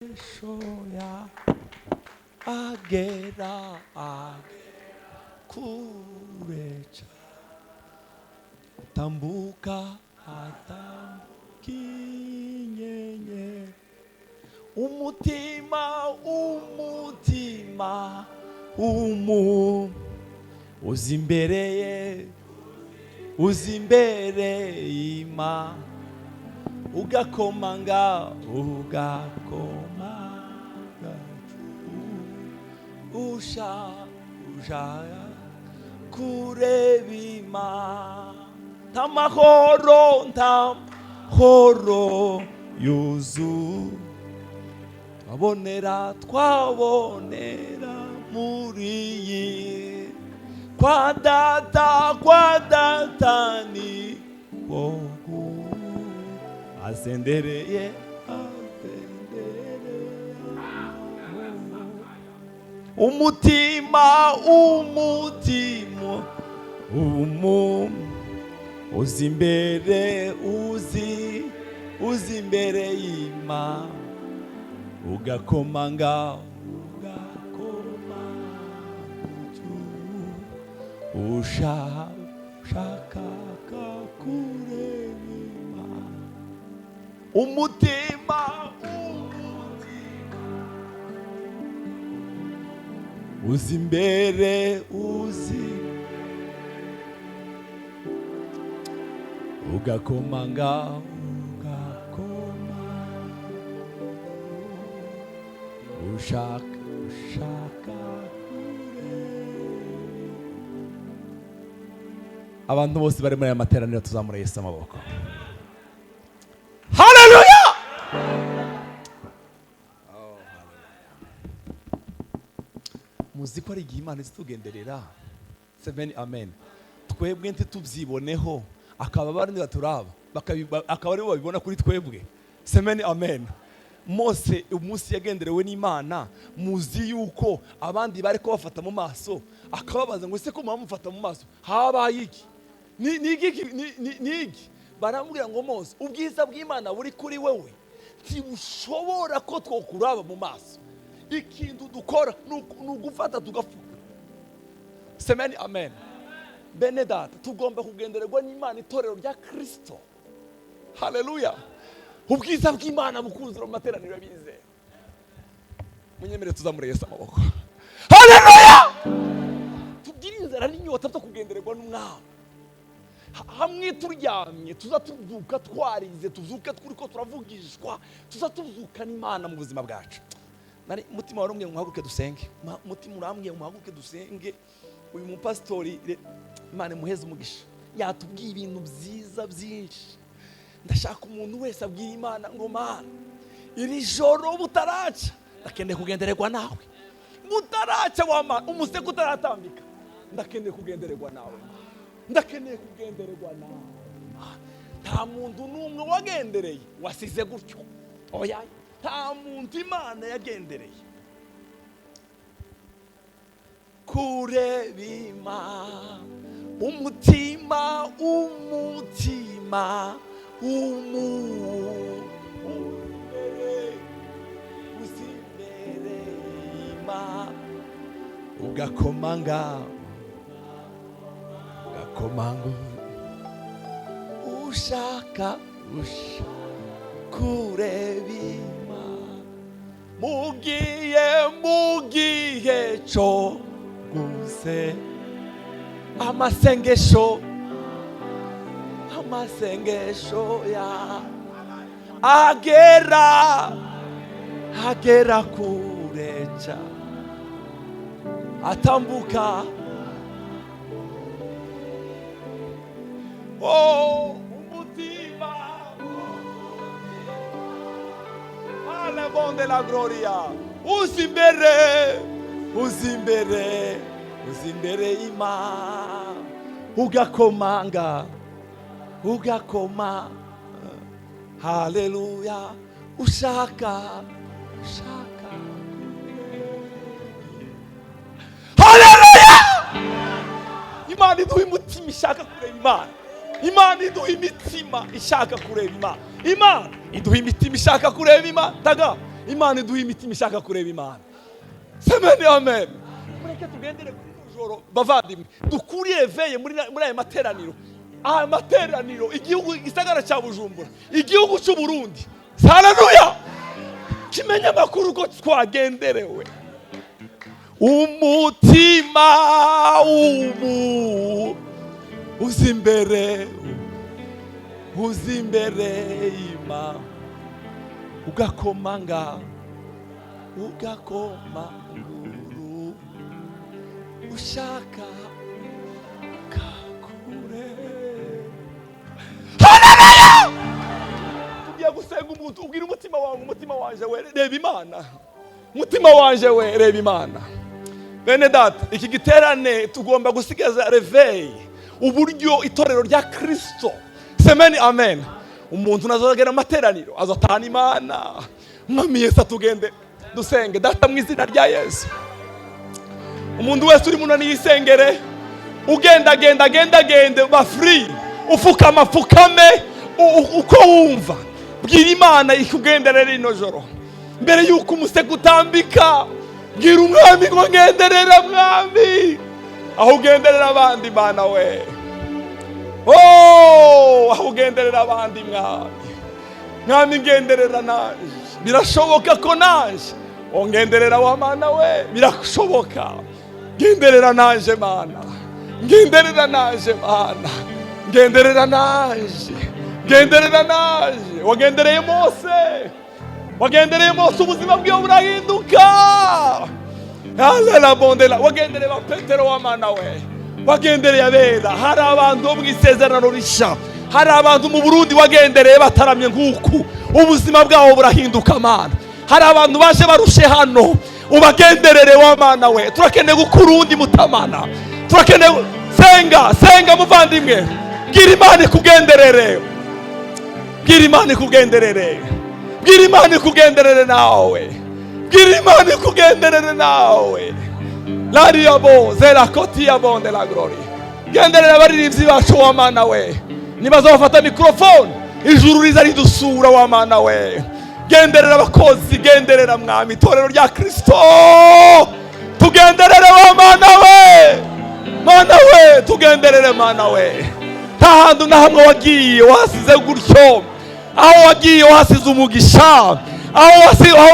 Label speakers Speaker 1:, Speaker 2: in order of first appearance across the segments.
Speaker 1: Amasengesho ya agera kure tambuka atambuka inyenyeri. Umutima, umutima uzi imbere ye, uzi imbere y'Imana, ugakomanga, ugakomanga, ushaka kureba Imana. Nta mahoro, nta mahoro yuzuye twabonera, twabonera muri iyi kwa Data, kwa Data ni wogu asendereye, asendereye. Umutima, umutima uzi imbere, uzi imbere y'Imana, ugakomanga, ugakoma, ushaka kureba Imana. Umutima, umutima uzi imbere, uzi ugakomanga, ugakoma, ushaka kureba. Abantu bose bari muri aya materaniro, tuzamura Yesu amaboko. Haleluya! Oh, haleluya! Muzi ko ari igihe Imana izitugenderera, seven amen, twebwe ntitubyiboneho, akaba abandi baturaba akaba aribo babibona kuri twebwe. Seven amen. Mose umunsi yagenderewe n'Imana, muzi yuko abandi bari ko bafata mu maso, akababaza ngo: "Ese ko mufata mu maso, habaye iki? Ni iki? Ni iki?" Baramubwira ngo: "Mose, ubwiza bw'Imana buri kuri wewe ntibushobora ko twokuraba mu maso. Ikintu dukora ni ugufata tugafuka." Semeni amen. Bene Data, tugomba kugendererwa n'Imana, itorero rya Kirisito. Haleluya! Ubwiza bw'Imana bukuzura mu materaniro y'abizera. Munyemere tuzamure Yesu amaboko. Haleluya! Tugire inzara n'inyota byo kugendererwa n'Umwami. Hamwe turyamye tuza tubyuka twarize, tuzuke turi ko turavugishwa, tuza tubyuka n'Imana mu buzima bwacu. Nari umutima warambwiye ngo muhaguruke dusenge. Umutima urambwiye ngo muhaguruke dusenge. Uyu mupasitori, Imana imuheze umugisha, yatubwiye ibintu byiza byinshi. Ndashaka umuntu wese abwira Imana ngo: "Mana, iri joro butaraca ndakeneye kugendererwa nawe. Butaraca wama umuseke utaratambika, ndakeneye kugendererwa nawe, ndakeneye kugendererwa nawe." Nta muntu n'umwe wagendereye wasize gutyo, oya. Nta muntu Imana yagendereye kureba Imana. Umutima, umutima imbere, uzi imbere y'Imana, ugakomanga, ugakomanga, ushaka kureba Imana. Mugiye cyo guse amasengesho, amasengesho ya agera kure cyane, atambuka. Oh, umutima ale de la gloria uzi imbere, uzi imbere, uzi imbere y'Imana, ugakomanga, ugakoma. Haleluya! Ushaka. Haleluya! Imana iduha umutima ishaka kureba Imana. Imana iduha imitima ishaka kureba Imana. Imana iduha imitima ishaka kureba Imana. Taga Imana iduha imitima ishaka kureba Imana. Semeni amen. Mureke tugendere kuri rino joro, bavandimwe, dukuriye veye muri aya materaniro, aya materaniro, igihugu, igisagara cya Bujumbura, igihugu cy'u Burundi, haleluya, kimenye amakuru ko twagenderewe. Umutima ubu uzi imbere, uzi imbere ima, ugakomanga, ugakomanguru, ushaka kakure. Haleluya! Tugiye gusenga. Umuntu ubwira umutima wawe, umutima wanje we, reba Imana. Umutima wanje we, reba Imana. Bene data, iki giterane tugomba gusigaza réveil, uburyo itorero rya Kristo. Semeni amen. Umuntu nazagera amateraniro azatahana Imana. Mwami Yesu atugende. Dusenge. Data, mu izina rya Yesu, umuntu wese uri munani yisengere. Ugendagenda, agendagende, ba free. Ufukama, pfukame uko wumva. Bwira Imana ikugenderere rino joro mbere yuko umusego utambika. Bwira Umwami ngo: "Ngenderera, Mwami, aho ugenderera abandi." Mana we, oh, aho ugenderera abandi, Mwami, Mwami, ngenderera naje. Birashoboka ko naje ongenderera wa Mana we. Birashoboka. Ngenderera naje, Mana. Ngenderera naje, Mana. Ngenderera naje, ngenderera naje. Wagendereye Mose, wagendereye Mose, ubuzima bwiwe burahinduka. Alela bondela. Wagendereye ba Petero wa Mana we, wagendereye abera. Hari abantu bo mu Isezerano Risha, hari abantu mu Burundi wagendereye bataramye nk'uku, ubuzima bwabo burahinduka. Mana, hari abantu baje barushe hano, ubagenderere wa Mana we. Turakeneye gukura uwundi mutamana, turakeneye. Senga, senga muvandimwe, bwira Imana ikugenderere, bwira Imana ikugenderere, bwira Imana ikugenderere nawe, bwira Imana ikugenderere nawe. Lariabo zera koti ya bonde la glory. Genderera abaririmbyi bacu wa Mana we. Nibaza bafata mikrofone, ijuru riza ridusura wa Mana we. Genderera abakozi, genderera, Mwami, itorero rya Kristo. Tugenderere wa Mana we. Mana we, tugenderere. Mana we, nta hantu na hamwe wagiye wahasize gutyo. Aho wagiye wahasize umugisha. Aho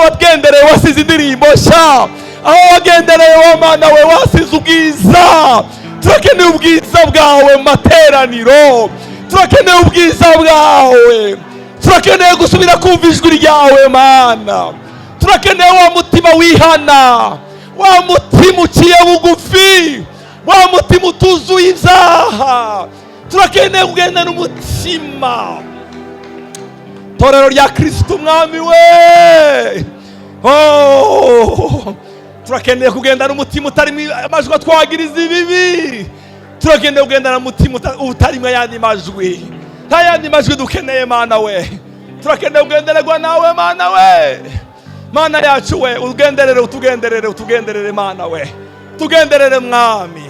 Speaker 1: wagendereye wasize indirimbo nshya. Aho wagendereye wa Mana we, wasize ubwiza. Turakeneye ubwiza bwawe mu materaniro, turakeneye ubwiza bwawe, turakeneye gusubira kumva ijwi ryawe, Mana. Turakeneye wa mutima wihana, wa mutima uciye bugufi, wa mutima utuzuye ibyaha. Turakeneye kugendana umutima, torero rya Kristo. Umwami we, oh, turakeneye kugendana umutima utarimo amajwi atwagiriza ibibi. Turakeneye kugendana umutima utarimo ayandi majwi. Nta yandi majwi dukeneye, Mana we. Turakeneye kugendererwa nawe, Mana we. Mana yacu we, ugenderere, utugenderere, utugenderere. Mana we, tugenderere. Mwami,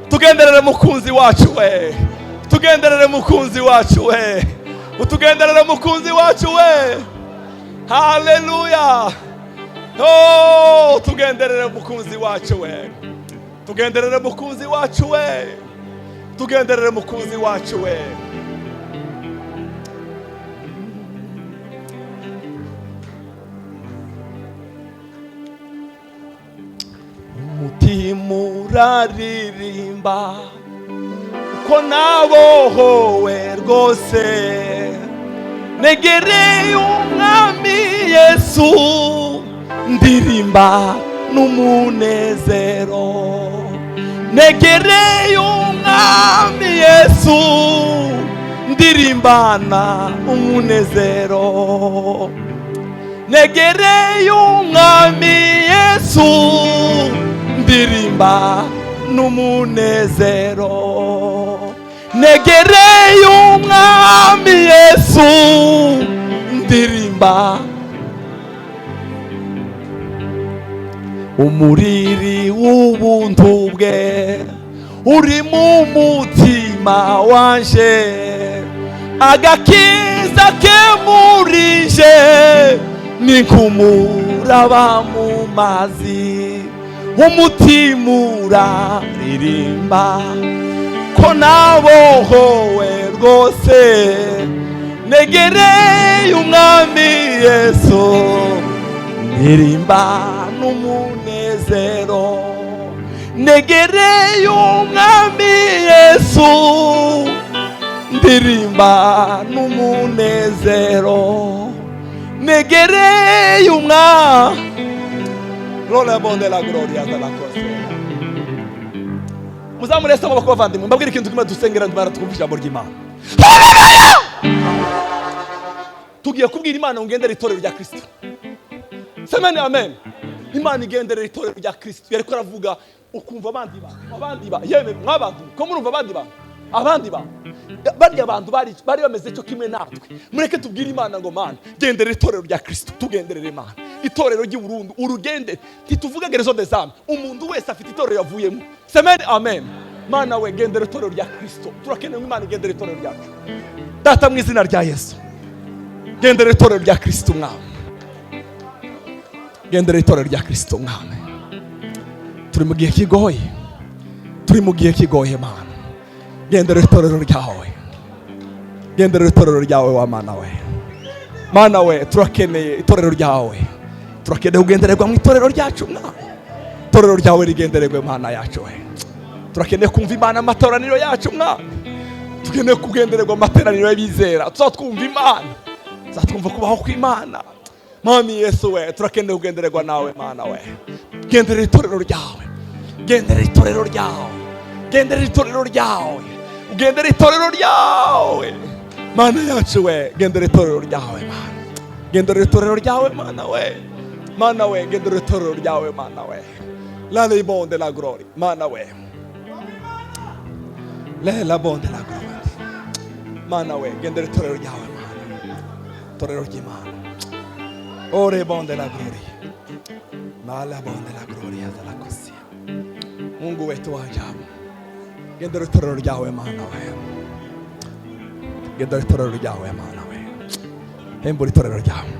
Speaker 1: tugenderere. Mukunzi wacu we, tugenderere. Mukunzi wacu we, utugenderere. Mukunzi wacu we, haleluya. Oh, tugenderere. Mukunzi wacu we, tugenderere. Mukunzi wacu we, tugenderere. Mukunzi wacu we. Umutima uraririmba ko nabohowe rwose, negereye Umwami Yesu, ndirimba n'umunezero. Negereye Umwami Yesu, ndirimbana umunezero. Negereye Umwami Yesu, ndirimba n'umunezero. Negereye Umwami Yesu, ndirimba. Umuriri w'ubuntu bwe uri mu mutima wanje, agakiza kemurije ni nk'umu Uraba mu mazi, umutima uraririmba ko nabohowe rwose. Negereye Umwami Yesu, ndirimba n'umunezero. Negereye Umwami Yesu, ndirimba n'umunezero. Negereye Umwami. Gloria bonde la gloria de la cosera. Muzamure amaboko, bavandimwe. Mbabwire ikintu kimwe. Dusengera ndimara twumva ijambo ry'Imana. Tugiye kubwira Imana ngo ngendere itorero rya Kristo. Semeni amen. Imana igenderera itorero rya Kristo. Yariko aravuga, ukumva abandi bantu, abandi ba yemwe mwabantu ko murumva abandi bantu, abandi bantu, barya bantu bari bameze cyo kimwe natwe. Mureke tubwire Imana ngo: "Mana, genderera itorero rya Kristo." Tugenderere Imana itorero ry'i Burundi, urugende. Ntituvuge guérison des âmes. Umuntu wese afite itorero yavuyemo. Semeni amen. Mana we, gendera itorero rya Kristo. Turakeneye ngo Imana igendere itorero ryacu. Data, mu izina rya Yesu, gendera itorero rya Kristo. Mwami, gendera itorero rya Kristo. Mwami, turi mu gihe kigoye, turi mu gihe kigoye. Mana, gendera itorero ryawe, gendera itorero ryawe wa Mana we. Mana we, turakeneye itorero ryawe, turakeneye kugendererwa mu itorero ryacu. Mwami, itorero ryawe rigendererwe. Mana yacu we, turakeneye kumva Imana amatoraniro yacu. Mwami, tukeneye kugendererwa mu materaniro y'abizera. Tuzatwumva Imana, tuzatwumva kubaho kw'Imana. Mwami Yesu we, turakeneye kugendererwa nawe. Mana we, genderera itorero ryawe, genderera itorero ryawe, genderera itorero ryawe, ugendera itorero ryawe. Mana yacu we, gendera itorero ryawe. Mana, gendera itorero ryawe. Mana we, Mana we, gendera itorero ryawe. Mana we, la bonde la glory. Mana we, le la bonde la glory. Mana we, gendera itorero ryawe. Mana, itorero ry'Imana. Ore bonde la glory, mala bonde la gloria de la kosia. Mungu wetu wa ajabu, gendera itorero ryawe. Mana we, gendera itorero ryawe. Mana we, hembura itorero ryawe.